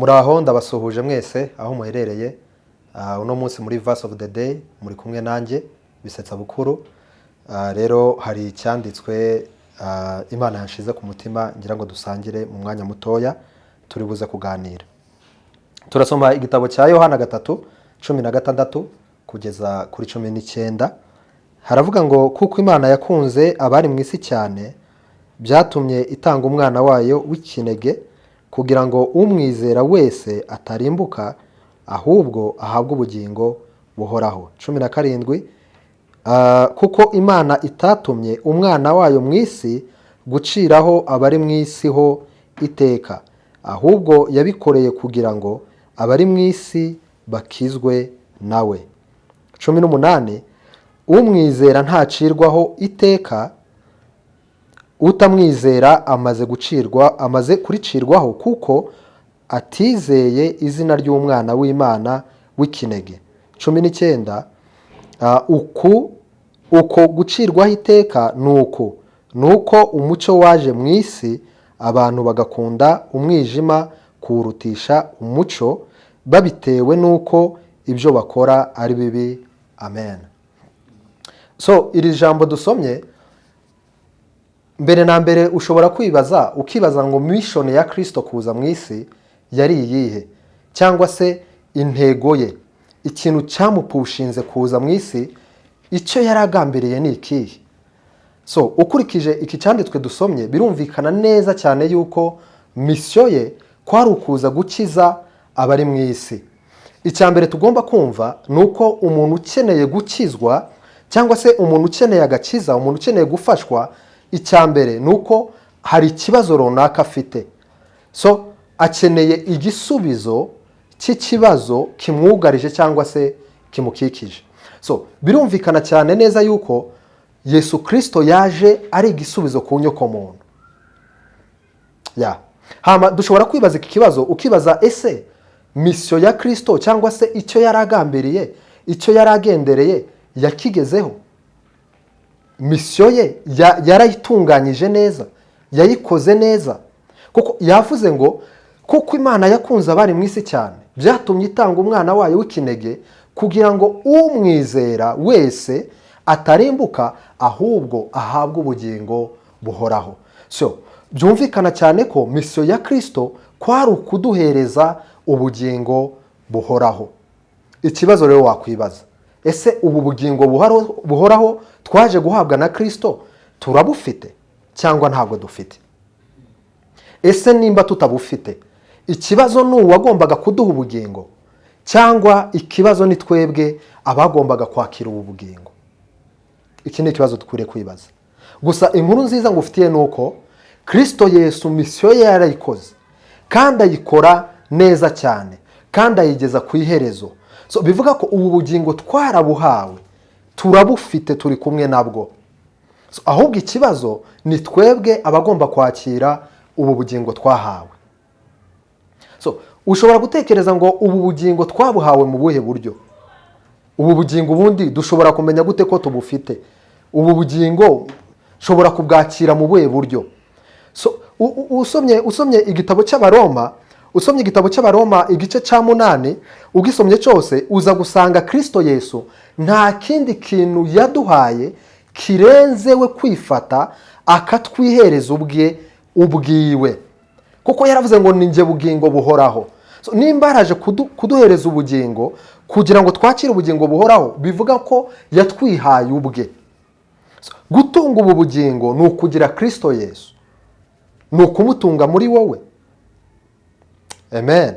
Muraho, ndabasuhuje mwese aho muherereye. Uno munsi muri Verse of the Day muri kumwe nanjye Bisetsa Bukuru. Rero hari icyanditswe Imana yanshize ku mutima ngira ngo dusangire mu mwanya mutoya turi buze kuganira. Turasoma igitabo cya Yohana 3:16 kugeza kuri 19. Haravuga ngo: "Kuko Imana yakunze abari mu isi cyane, byatumye itanga umwana wayo w'ikinege, kugira ngo umwizera wese atarimbuka, ahubwo ahabwe ubugingo buhoraho." 17: "Kuko Imana itatumye umwana wayo mu isi guciraho abari mu isi ho iteka, ahubwo yabikoreye kugira ngo abari mu isi bakizwe nawe." 18: "Umwizera ntacirwaho iteka, utamwizera amaze gucirwa, amaze kuricirwaho, kuko atizeye izina ry'umwana w'Imana w'ikinege." 19: "Uku uko gucirwaho iteka ni uku: ni uko umucyo waje mu isi, abantu bagakunda umwijima kuwurutisha umucyo, babitewe n'uko ibyo bakora ari bibi." Amen. So iri jambo dusomye, mbere na mbere ushobora kwibaza, ukibaza ngo mission ya Kirisito kuza mu isi yari iyihe, cyangwa se intego ye, ikintu cyamupushinze kuza mu isi, icyo yari agambiriye ni ikihe? So ukurikije iki cyanditswe dusomye, birumvikana neza cyane yuko mission ye kwari ukuza gukiza abari mu isi. Icya mbere tugomba kumva ni uko umuntu ukeneye gukizwa, cyangwa se umuntu ukeneye agakiza, umuntu ukeneye gufashwa, icya mbere ni uko hari ikibazo runaka afite. So akeneye igisubizo cy'ikibazo kimwugarije cyangwa se kimukikije. So birumvikana cyane neza yuko Yesu Kirisito yaje ari igisubizo ku nyokomuntu ya hama. Dushobora kwibaza iki kibazo, ukibaza: ese mission ya Kirisito, cyangwa se icyo yari agambiriye, icyo yari agendereye, yakigezeho? Mission ye yarayitunganyije neza, yayikoze neza? Kuko yavuze ngo: "Kuko Imana yakunze abari mu isi cyane, byatumye itanga umwana wayo w'ikinege, kugira ngo umwizera wese atarimbuka, ahubwo ahabwe ubugingo buhoraho." So byumvikana cyane ko mission ya Kirisito kwari ukuduhereza ubugingo buhoraho. Ikibazo rero wakwibaza: ese ubu bugingo buhoraho twaje guhabwa na Kirisito turabufite cyangwa ntabwo dufite? Ese nimba tutabufite, ikibazo ni uwagombaga kuduha ubugingo, cyangwa ikibazo ni twebwe abagombaga kwakira ubu bugingo? Iki ni ikibazo dukwiriye kwibaza. Gusa inkuru nziza ngufitiye ni uko Kirisito Yesu mission ye yarayikoze, kandi ayikora neza cyane, kandi ayigeza ku iherezo. So bivuga ko ubu bugingo twarabuhawe, turabufite, turi kumwe nabwo. So, ahubwo ikibazo ni twebwe abagomba kwakira ubu bugingo twahawe. So ushobora gutekereza ngo ubu bugingo twabuhawe mu buhe buryo? Ubu bugingo ubundi dushobora kumenya gute ko tubufite? Ubu bugingo nshobora kubwakira mu buhe buryo? So usomye igitabo cy'Abaroma, usomye igitabo cy'Abaroma igice cya 8, ugisomye cyose, uza gusanga Kirisito Yesu nta kindi kintu yaduhaye kirenze we kwifata akatwihereza ubwe ubwiwe, kuko yaravuze ngo: "Ni njye bugingo buhoraho." So, nimba yaraje kuduhereza ubugingo kugira ngo twakire ubugingo buhoraho, bivuga ko yatwihaye ubwe. So, gutunga ubu bugingo ni ukugira Kirisito Yesu, ni ukumutunga muri wowe. Amen.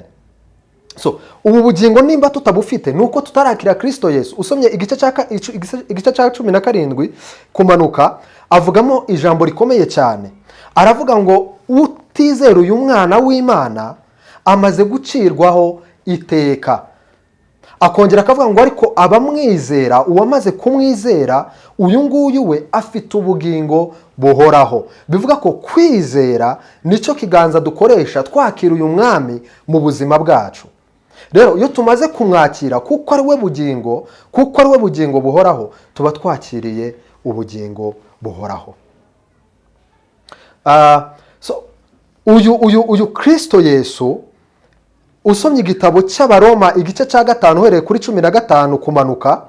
So ubu bugingo nimba tutabufite, ni uko tutarakira Kirisito Yesu. Usomye igice cya 17 kumanuka, avugamo ijambo rikomeye cyane. Aravuga ngo utizera uyu mwana w'Imana amaze gucirwaho iteka. Akongera akavuga ngo ariko abamwizera, uwamaze kumwizera, uyu nguyu we afite ubugingo buhoraho. Bivuga ko kwizera nicyo kiganza dukoresha twakira uyu mwami mu buzima bwacu. Rero iyo tumaze kumwakira, kuko ari we bugingo, kuko ari we bugingo buhoraho, tuba twakiriye ubugingo buhoraho. So uyu Kirisito Yesu Usomye igitabo cy'Abaroma igice cya 5 uhereye kuri 15 kumanuka,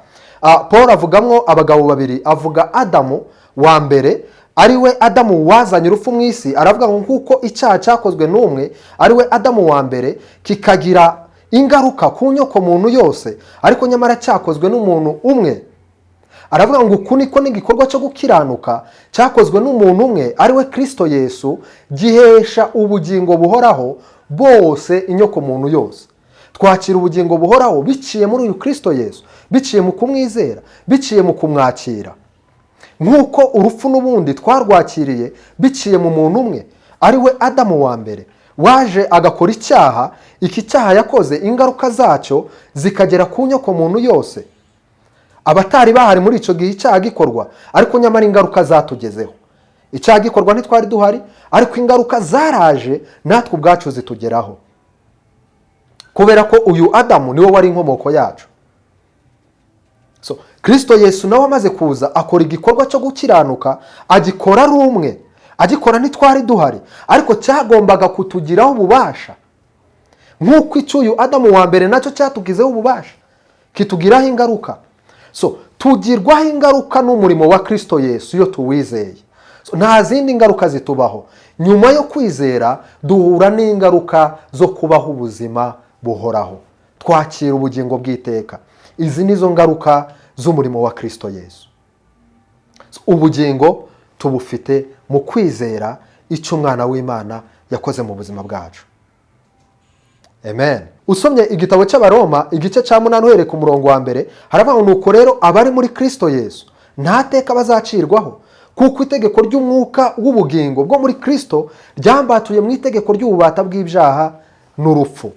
Paul avugamwo abagabo babiri. Avuga Adamu wa mbere, ari we Adamu wazanye urupfu mu isi. Aravuga ngo nk'uko icyaha cyakozwe n'umwe, ari we Adamu wa mbere, kikagira ingaruka ku nyoko muntu yose, ariko nyamara cyakozwe n'umuntu umwe. Aravuga ngo uku niko n'igikorwa cyo gukiranuka cyakozwe n'umuntu umwe, ari we Kirisito Yesu, gihesha ubugingo buhoraho bose inyoko muntu yose. Twakira ubugingo buhoraho biciye muri uyu Kirisito Yesu, biciye mu kumwizera, biciye mu kumwakira. Nk'uko urupfu n'ubundi twarwakiriye biciye mu muntu umwe, ari we Adamu wa mbere, waje agakora icyaha. Iki cyaha yakoze, ingaruka zacyo zikagera ku nyoko muntu yose, abatari bahari muri icyo gihe icyaha gikorwa, ariko nyamara ingaruka zatugezeho. Icyaha gikorwa ntitwari duhari, ariko ingaruka zaraje natwe ubwacu zitugeraho, kubera ko uyu Adamu niwe wari inkomoko yacu. So Kirisito Yesu nawe amaze kuza, akora igikorwa cyo gukiranuka, agikora ari umwe. Agikora ntitwari duhari, ariko cyagombaga kutugiraho ububasha nk'uko icy'uyu Adamu wa mbere nacyo cyatugizeho ububasha, kitugiraho ingaruka. So tugirwaho ingaruka n'umurimo wa Kirisito Yesu iyo tuwizeye. So, nta zindi ngaruka zitubaho nyuma yo kwizera. Duhura n'ingaruka zo kubaho ubuzima buhoraho, twakira ubugingo bw'iteka. Izi ni zo ngaruka z'umurimo wa Kirisito Yesu. So, ubugingo tubufite mu kwizera icyo Umwana w'Imana yakoze mu buzima bwacu. Amen. Usomye igitabo cy'Abaroma igice cya 8 uhereye ku murongo wa 1, haravuga ngo: "Nuko rero abari muri Kirisito Yesu nta teka bazacirwaho, kuko itegeko ry'umwuka w'ubugingo bwo muri Kirisito ryambatuye mu itegeko ry'ububata bw'ibyaha n'urupfu."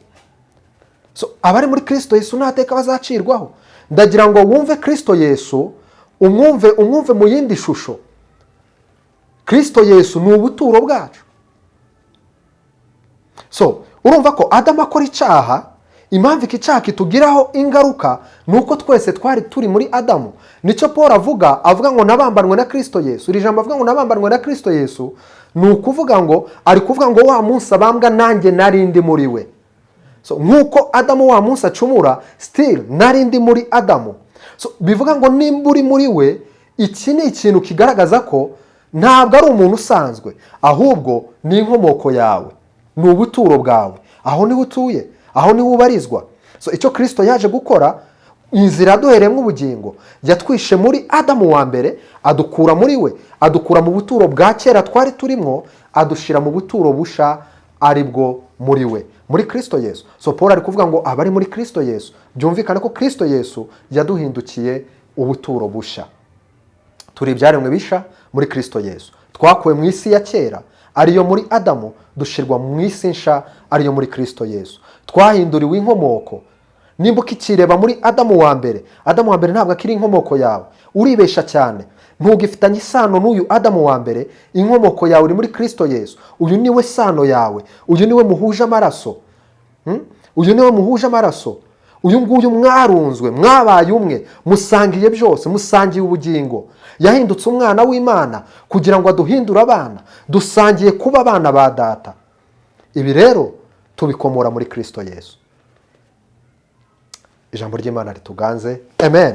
So, abari muri Kirisito Yesu nta teka bazacirwaho. Ndagira ngo wumve Kirisito Yesu, umwumve, umwumve mu yindi shusho. Kirisito Yesu ni ubuturo bwacu. So urumva ko Adamu akora icyaha, impamvu iki cyaha kitugiraho ingaruka ni uko twese twari turi muri Adamu. Nicyo Paul avuga, avuga ngo nabambanwe na Kirisito Yesu. Iri jambo avuga ngo nabambanwe na Kirisito Yesu, ni ukuvuga ngo ari kuvuga ngo wa munsi abambwa nanjye nari ndi muri we. So, nk'uko Adamu wa munsi acumura, still nari ndi muri Adamu. So, bivuga ngo nimba uri muri we, iki ni ikintu kigaragaza ko ntabwo ari umuntu usanzwe, ahubwo ni inkomoko yawe, ni ubuturo bwawe, aho niho utuye, aho niho ubarizwa. So icyo Kirisito yaje gukora, inzira yaduhereyemo ubugingo, yatwishe muri Adamu wa mbere, adukura muri we, adukura mu buturo bwa kera twari turimo, adushyira mu buturo busha, ari bwo muri we, muri Kirisito Yesu. So Paul ari kuvuga ngo abari muri Kirisito Yesu, byumvikane ko Kirisito Yesu yaduhindukiye ubuturo busha. Turi ibyaremwe bisha muri Kirisito Yesu. Twakuwe mu isi ya kera, ariyo muri Adamu, dushyirwa mu isi nsha, ariyo muri Kirisito Yesu. Twahinduriwe inkomoko. Nimba ukikireba muri Adamu wa mbere, Adamu wa mbere ntabwo akiri inkomoko yawe, uribesha cyane. Ntugifitanye isano n'uyu Adamu wa mbere. Inkomoko yawe uri muri Kirisito Yesu. Uyu niwe sano yawe, uyu niwe muhuje amaraso. Uyu niwe muhuje amaraso, uyu nguyu mwarunzwe, mwabaye umwe, musangiye byose, musangiye ubugingo. Yahindutse umwana w'Imana kugira ngo aduhindure abana. Dusangiye kuba abana ba Data. Ibi rero tubikomora muri Kirisito Yesu. Ijambo ry'Imana rituganze. Amen.